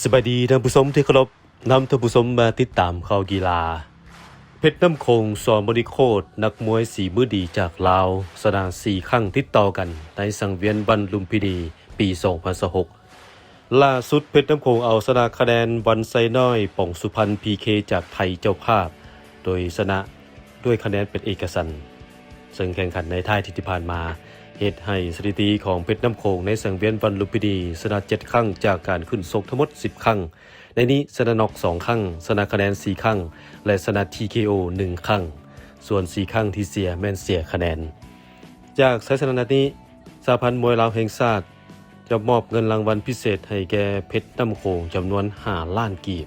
ສະບາຍດີທ່ານຜູ້ຊົມທີ່ເຄົາລົບ, ນຳທ່ານຜູ້ຊົມມາຕິດຕາມຂ່າວກິລາ. ເພັດນ້ຳໂຂງ ສອນ ບໍລິໂຄດ ນັກມວຍສີມືດີຈາກລາວ ຊະນະສີ່ຄັ້ງຕິດຕໍ່ກັນໃນສັງວຽນວັນລຸມພິນີປີສອງພັນຊາວຫົກ. ລ່າສຸດເພັດນ້ຳໂຂງເອົາຊະນະຄະແນນວັນໄຊນ້ອຍ ປອງສຸພັນ ພີເຄ ຈາກໄທເຈົ້າພາບ ໂດຍຊະນະດ້ວຍຄະແນນເປັນເອກະສັນ. ເຊິ່ງແຂ່ງຂັນໃນທ້າຍທິດທີ່ຜ່ານມາ ເຮັດໃຫ້ສະຖິຕິຂອງເພັດນ້ຳໂຂງໃນສັງວຽນວັນລຸມພິນີ ຊະນະເຈັດຄັ້ງຈາກການຂຶ້ນຊົກທັງໝົດສິບຄັ້ງ. ໃນນີ້ຊະນະນັອກສອງຄັ້ງ, ຊະນະຄະແນນສີ່ຄັ້ງ ແລະ ຊະນະ ທີ ເຄ ໂອ ໜຶ່ງຄັ້ງ, ສ່ວນສີ່ຄັ້ງທີ່ເສຍແມ່ນເສຍຄະແນນ. ຈາກໄຊຊະນະນັດນີ້ ສະຫະພັນມວຍລາວແຫ່ງຊາດຈະມອບເງິນລາງວັນພິເສດໃຫ້ແກ່ເພັດນ້ຳໂຂງຈຳນວນຫ້າລ້ານກີບ.